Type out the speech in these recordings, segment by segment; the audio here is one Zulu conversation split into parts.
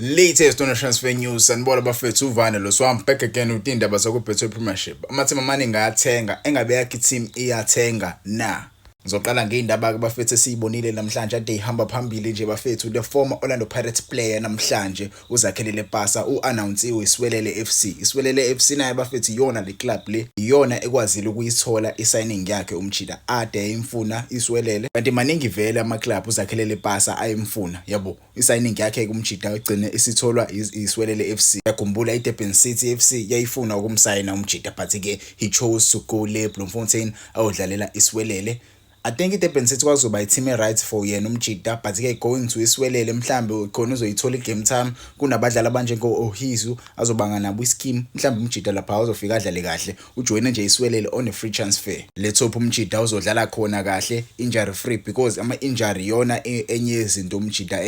Latest on transfer news, sanibona bafethu. Uvane lo, so I'm back again with indaba zokuBetway Premiership. Amateam amaningi ayathenga, engabe yakhe team iyathenga na? Ngizoqala ngey'ndaba-ke bafethu esiyibonile namhlanje ade ihamba phambili nje bafethu. The former Orlando Pirates player namhlanje uZakhele Lepasa u-announce-iwe iSiwelele FC. ISiwelele FC naye bafethu, iyona le club le, iyona ekwazile ukuyithola i-signing yakhe umjita ade yayimfuna iSiwelele. Kanti maningi vele ama-club uZakhele Lepasa ayemfuna, yabo. I-signing yakhe kumjita igcine isitholwa iSiwelele FC. Yakhumbula i-Durban City FC yayifuna ukumsayina umjita, but-ke he chose to go le Bloemfontein ayodlalela iSiwelele. I think i-Durban City kwazoba i-team e-right for yena umjita, but-ke going to iSiwelele mhlambe khona uzoyithola i-game time kunabadlali abanjengo-Ohizu azobanga nabo i-scheme. Mhlambe umjita lapha uzofika adlale kahle. Ujoyine nje iSiwelele on a free transfer. Let's hope umjita uzodlala khona kahle injury free, because ama-injury iyona enye yezinto umjita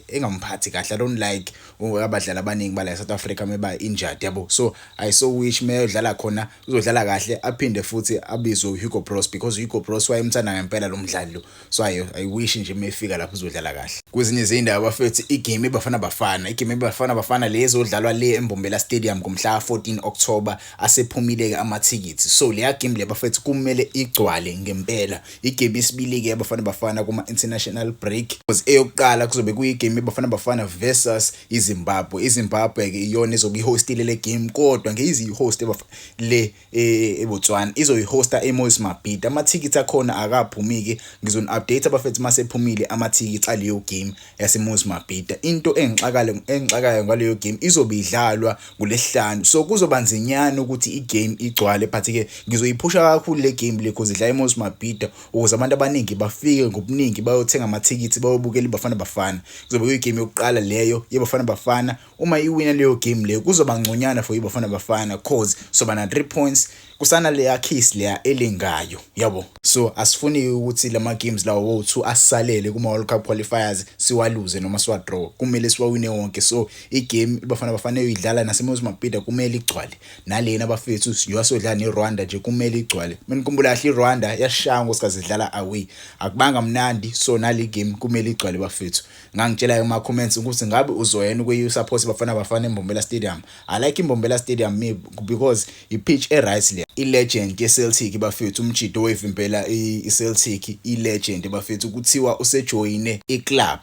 engamphathi kahle. I don't like abadlali abaningi bala e-South Africa meba injured, yabo. So I so wish meyodlala khona uzodlala kahle, aphinde futhi abizwe uHugo Broos, because uHugo Broos wayemthanda ngempela lo mdlali lo. So I wish nje mefika lapho uzodlala kahle. Kwezinye izindaba bafethu, igame eBafana Bafana, igame eBafana Bafana le ezodlalwa le eMbombela Stadium ngomhla 14 October, asephumile-ke amathikithi. So leya game le bafethu kumele igcwale ngempela. Igame yesibili-ke yaBafana Bafana kuma-international break, because eyokuqala kuzobe kuyigame eBafana Bafana versus iZimbabwe. IZimbabwe-ke iyona ezobe ihostile le game, kodwa ngeyiziyi-host le eBotswana, izoyihosta eMoses Mabhida. Amathikithi akhona akaphumi-ke, ngizoni-update abafethu masephumile amathikithi aleyo game yaseMoses Mabhida. Into engixakayo ngaleyo game, izobe idlalwa ngolesihlanu, so kuzoba nzinyana ukuthi igame igcwale, but-ke ngizoyiphusha kakhulu le game le cause idlala eMoses Mabhida, ukuze abantu abaningi bafike ngobuningi bayothenga amathikithi bayobukela iBafana Bafana. Kuzobe kuyigame yokuqala leyo yeBafana Bafana. Uma iwina leyo game leyo, kuzoba ngconywana for iBafana Bafana, cause soba na 3 points kusana leya case leya elengayo, yabo. So asifuni ukuthi lama games lawo wo2 asalele kuma World Cup qualifiers siwaluze noma siwadraw, kumele siwawine wonke. So igame iBafana Bafana uyidlala naseMoses Mabhida kumele igcwale. Nalena bafethu siyosodlala neRwanda nje kumele igcwale. Menikhumbula kahle, iRwanda yashaya ngosikhathi idlala away, akubanga mnandi. So nale game kumele igcwale bafethu. Ngangitshela kuma comments ukuthi ngabe uzoyena ukuyi support Bafana Bafana eMbombela Stadium. I like iMbombela Stadium me because i-pitch e-right le. I-legend ye-Celtic bafethu, umjita owayevimbela i-Celtic, i-legend bafethu, kuthiwa usejoyine iclub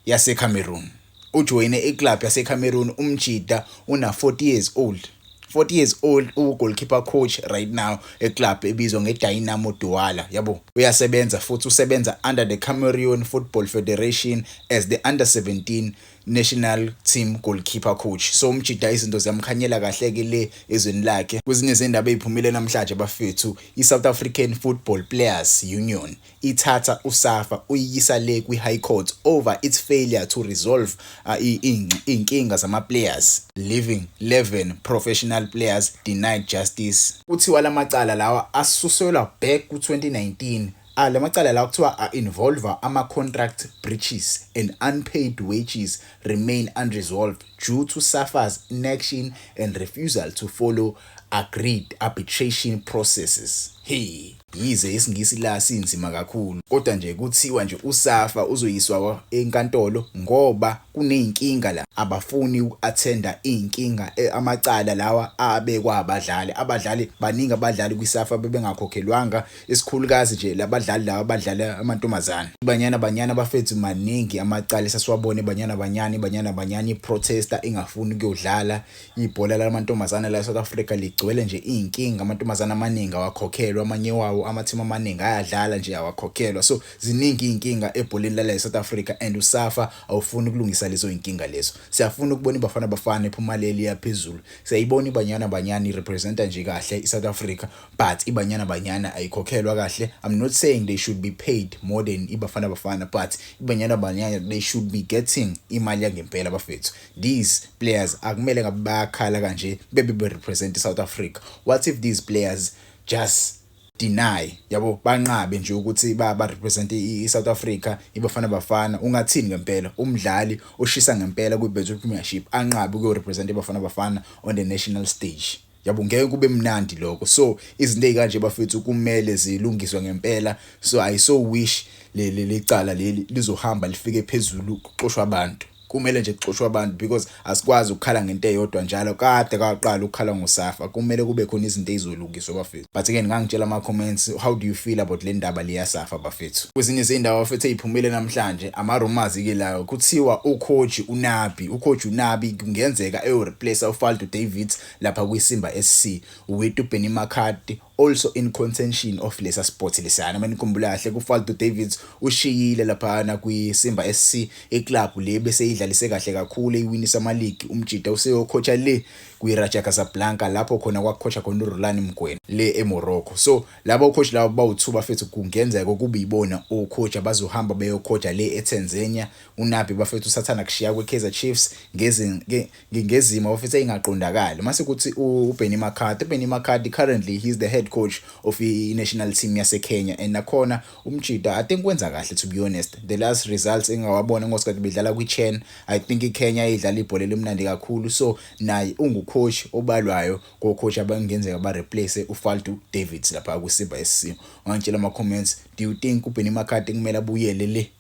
yase-Cameroon. Ujoyine iclub yase-Cameroon umjita una 40 years old, 40 years old, u-goalkeeper coach right now eclub ebizwa nge-Dynamo Douala, yabo. Uyasebenza futhi usebenza under the Cameroon Football Federation as the under 17 national team goalkeeper coach. So umjita izinto ziyamkhanyela kahle ke le ezweni lakhe. Kwezinye izindaba eziphumile namhlanje bafethu, i-South African Football Players Union ithatha uSAFA uyiyisa le kwi-High Court over its failure to resolve iy'nkinga zama-players, leaving 11 professional players denied justice. Kuthiwa lamacala lawa asuselwa back ku-2019. Lamacala lawa kuthiwa a-involve ama-contract breaches and unpaid wages remain unresolved due to SAFA's inaction and refusal to follow agreed arbitration processes. Hey, yize isiNgisi la sinzima kakhulu, kodwa nje kuthiwa nje uSAFA uzoyiswa enkantolo ngoba kuneyinkinga la, abafuni uku-attenda iy'nkinga, amacala lawa abekwa abadlali. Abadlali baningi, abadlali kwiSAFA bebengakhokhelwanga, isikhulukazi nje labadlali laba abadlala amantombazane. Banyana Banyana bafethu, maningi amacala esasiwabona Banyana Banyana, Banyana Banyana iprotesta ingafuni ukuyodlala ibhola lamantombazane la eSouth Africa. Ligcwele nje iy'nkinga, amantombazane amaningi awakhokhelwa, amanye wawo amathimu amaningi ayadlala nje awakhokhelwa. So ziningi iy'nkinga ebholeni lala eSouth Africa and uSAFA awufuni ukulungisa lezo y'nkinga lezo. Siyafuna ukubona iBafana Bafana ephuma leli yaphezulu. Siyayibona iBanyana Banyana irepresenta nje kahle iSouth Africa, but iBanyana Banyana ayikhokhelwa kahle. I'm not saying they should be paid more than iBafana Bafana, but iBanyana Banyana, they should be getting imali yangempela bafethu. These players akumele ngabe bayakhala kanje bebe be-represent iSouth Africa. What if these players just deny, yabo, banqabe nje ukuthi ba represent iSouth Africa, iBafana Bafana? Ungathini ngempela umdlali oshisa ngempela kwiBetway Premiership anqabe ukuyo represent iBafana Bafana on the national stage, yabo? Ngeke kube mnandi lokho. So izinto ezikanje bafethu kumele zilungiswe ngempela. So I so wish le lecala leli lizohamba lifike phezulu, kuxoshwa abantu. Kumele nje kuxoshwe abantu because asikwazi ukukhala ngento eyodwa njalo. Kade kaqala ukukhala ngoSafa, kumele kube khona izinto ezizolungiswa, bafethu. But ke ngangitshela ama comments, how do you feel about le ndaba leya Safa, bafethu? Kwezinye izindawo, bafethu, eziphumile namhlanje, ama rumors ke lawo, kuthiwa ucoach uNabi, ucoach uNabi kungenzeka eyo replace uFaldo Davids lapha kwiSimba SC, with uBenny McCarthy also in contention of lesa spot lesana. Manikhumbula kahle, kuFaldo Davids ushiyile laphana kwiSimba SC, iclub le bese idlalise kahle kakhulu, eyiwinisa ama league. Umjida useyocoacha le kwiRaja Casablanca, lapho khona kwakucoacha khona uRulani Mokwena le eMorocco. So labo coach labo bawu2, bafethu, kungenzeka kube ibona ocoach abazohamba beyocoacha le eTanzania. UNabi, bafethu, usathana kushiya kweKaizer Chiefs ngezimo, bafethu, engaqondakali. Mase kuthi uBenny McCarthy, uBenny McCarthy currently he's the head coach of i-national team yase Kenya, and nakhona umjida I think wenza kahle, to be honest. The last results engawabona ngosikhathi bedlala kwi-CHAN, I think iKenya idlala ibhola elimnandi kakhulu. So naye ungucoach obalwayo ko-coach abangenzeka ba replace uFaldo Davids lapha kuSimba SC. Ungangitshela ama comments, do you think uBenny McCarthy kumele abuyele le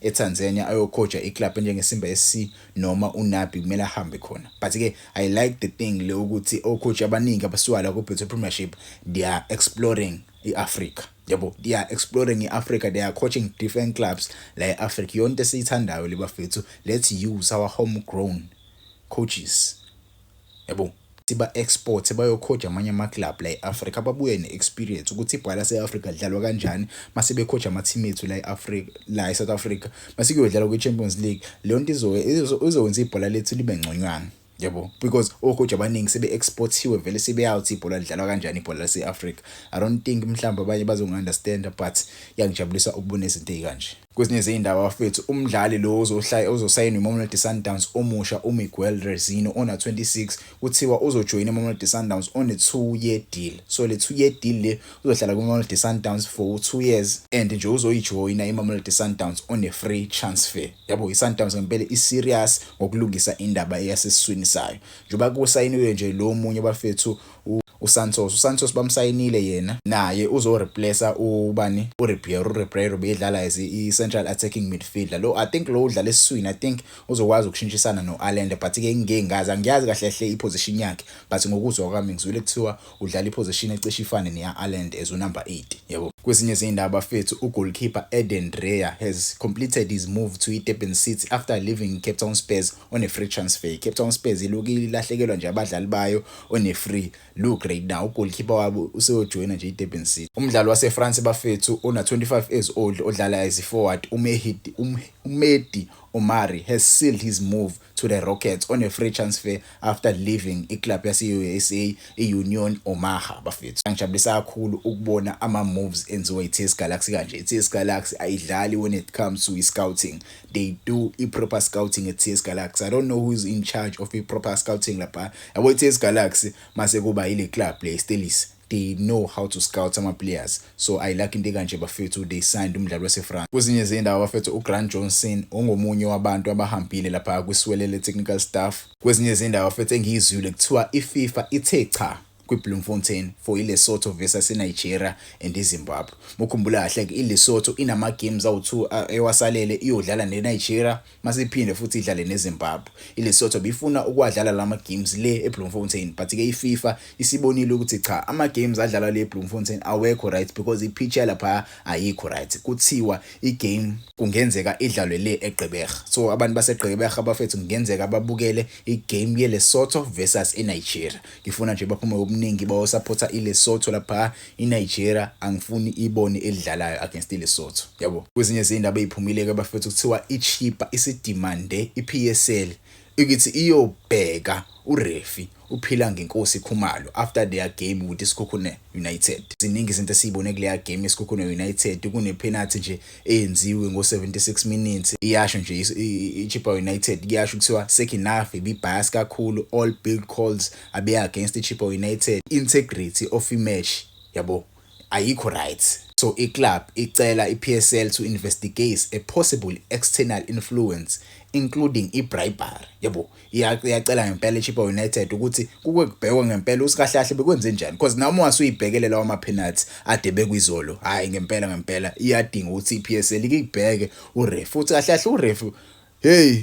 eTanzania ayocoacha iclub enjengeSimba SC, noma uNabi kumele ahambe khona? But ke I like the thing le ukuthi ocoach abaningi abasuka la ku Betway Premiership, they are exploring iAfrica, yabo. They are exploring iAfrica, they are coaching different clubs la eAfrica. Yonke esiyithandayo le, bafethu. Let's use our homegrown coaches, yabo, siba export bayocoach amanye ama club la eAfrica, babuye neexperience ukuthi ibhola lase-Africa lidlalwa kanjani. Mase becoach ama team ethu la eAfrica, la eSouth Africa, mase kuyodlalwa kwi-Champions League, leyo nto izokwenza ibhola lethu libe ngconywana, yabo, because ocoach abaningi sebe-exportiwe vele, sebeyawuthi ibhola lidlalwa kanjani, ibhola lase-Africa. I don't think mhlawumbe abanye bazongi-understand, but iyangijabulisa ukubona izinto ey'kanje. Kwezinye izindaba, bafethu, umdlali lo ozosayina iMamelodi Sundowns omusha, uMiguel Reisinho ona 26, kuthiwa uzojoyina iMamelodi Sundowns on a 2 year deal. So le 2 year deal le, uzohlala kwiMamelodi Sundowns for 2 years and nje uzoyijoyina iMamelodi Sundowns on a free transfer, yabo. iSundowns ngempela i-serious ngokulungisa indaba eyasesiswini sayo, njengoba kusayiniwe nje lo munye, bafethu, uSantos. uSantos bamsayinile yena, naye uzoreplace ubani, uRibeiro. uRibeiro bedlala as i-central attacking midfielder. Lo, I think lo udlala esiswini, I think uzokwazi ukushintshisana no-Allende, but ke ngeke ngazi, angiyazi kahle hle iposition yakhe, but ngokuzwa kwami ngizwile kuthiwa udlala iposition ecishe ifane neya-Allende as unumber 8, yabo. Kwezinye izindaba, bafethu, ugoalkeeper Eden Dreyer has completed his move to iDurban City after leaving Cape Town Spurs on a free transfer. Cape Town Spurs ilokhu ilahlekelwa nje abadlali bayo on a free. Look, right now ugoalkeeper wabo useyojoyina nje iDurban City. Umdlali waseFrance, bafethu, ona 25 years old, odlala as a forward, uMehdi uMehdi Omari, has sealed his move to the Rockets on a free transfer after leaving iclub yase-USA i-Union Omaha. Bafethu, ngijabulisa kakhulu ukubona ama-moves enziwa i-TS Galaxy kanje. I-TS Galaxy ayidlali when it comes to i-scouting. They do i-proper scouting at TS Galaxy. I don't know who is in charge of i-proper scouting lapha, yabo. I-TS Galaxy mase kuba ile club le Stellies, they know how to scout ama players, so I like into kanje, bafethu. They signed umdlali waseFrance. Kwezinye izindawo, bafethu, uGrant Johnson ungomunye wabantu abahambile lapha kwiSiwelele technical staff. Kwezinye izindawo, bafethu, engiyizwile, kuthiwa iFIFA ithe cha kwiBloemfontein for iLesotho versus iNigeria and iZimbabwe. Mukhumbula kahle ke, iLesotho inama games awu2 ewasalele, iyodlala neNigeria masiphinde futhi idlale neZimbabwe. ILesotho bifuna ukwadlala lama games le eBloemfontein, but ke iFIFA isibonile ukuthi cha, ama games adlalwa le eBloemfontein awekho right because ipitch yalapha ayikho right. Kuthiwa igame kungenzeka idlalwe le eGqeberha, so abantu baseGqeberha, bafethu, kungenzeka babukele igame yeLesotho versus iNigeria. Ngifuna nje baphume ngobuningi bayosupporta iLesotho lapha. iNigeria angifuni ibone elidlalayo against iLesotho, yabo. Kwezinye izindaba eziphumile ke, bafethu, kuthiwa iChippa isidemande iPSL ukuthi iyobheka urefi uphila ngenkosi Khumalo after their game with iSekhukhune United. Ziningi izinto esizibone kuleya game yeSekhukhune United. Kune penalty nje eyenziwe ngo 76 minutes, iyasho nje iChippa United, kuyasho kuthiwa second half ibibias kakhulu, all big calls abe against iChippa United, integrity of imatch, yabo, ayikho right. So iclub icela iPSL to investigate a possible external influence, including ibribery, yabo. Iyacela ngempela iChippa United ukuthi kuke kubhekwe ngempela ukuthi kahle kahle bekwenze njani, because noma wasuyibhekele lawa ama penalty ade bekwizolo, hayi, ngempela ngempela iyadinga ukuthi iPSL ikubheke uref, futhi kahle kahle uref, hey.